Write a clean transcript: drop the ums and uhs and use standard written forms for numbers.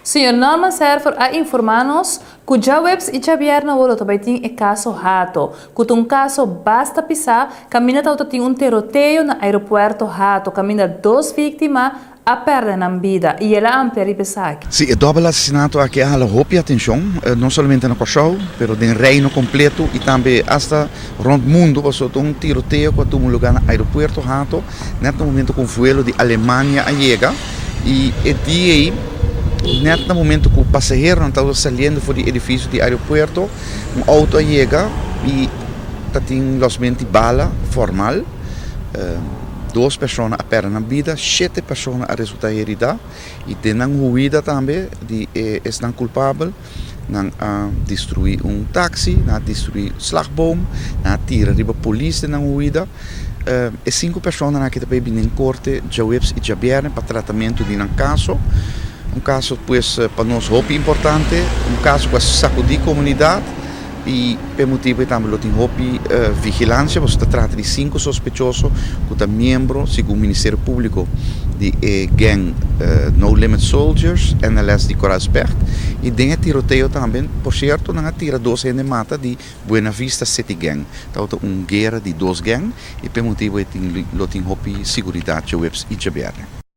Señor Norman Serfor a informá nos ku djaweps i djabièrnè awor lo ta bai tin e kaso Hato, ku ta un kaso basta pisá kaminda tabata tin un teroteo na aeropuerto Hato kaminda dos víktima a pèrdè nan bida i el a amplia riba esaki. Sí, e dòbel asesinato aki a hala hopi atenshon, no solamente na Kòrsou, pero den Reino kompleto i tambe asta rònt mundu, pasobra ta un tiroteo ku a tuma lugá na aeropuerto Hato nèt na momento ku un vuelo di Alemania a yega i e dia ei nèt na momento ku pasaheronan tabata saliendo for di edifisio di aeropuerto un outo a yega i ta tin losmenti bala formal. Dos persona a pèrdè nan bida, shete persona a resultá heridá i den nan huida tambe di e esnan kulpabel nan a destruí un taksi, nan a destruí slagboom, nan a tira riba polis den nan huida. E sinku personanan aki ta bay bini den korte djaweps i djabièrnè pa tratamentu di nan kaso. Un kaso pues pa nos hopi importante, un kaso ku a sakudí komunidat i p'e motibu ei tambe lo tin hopi vigilansia pasobra ta trata di sinku sospechoso ku ta miembro, segun Ministerio Públiko, di e gang No Limit Soldiers, NLS, di Koral Specht. I den e tiroteo tambe, por sierto, nan a tira dos hende mata di Buena Vista City Gang. Tabata un guera di dos gang i p'e motibu ei tin lo tin hopi siguridat djaweps i djabièrnè.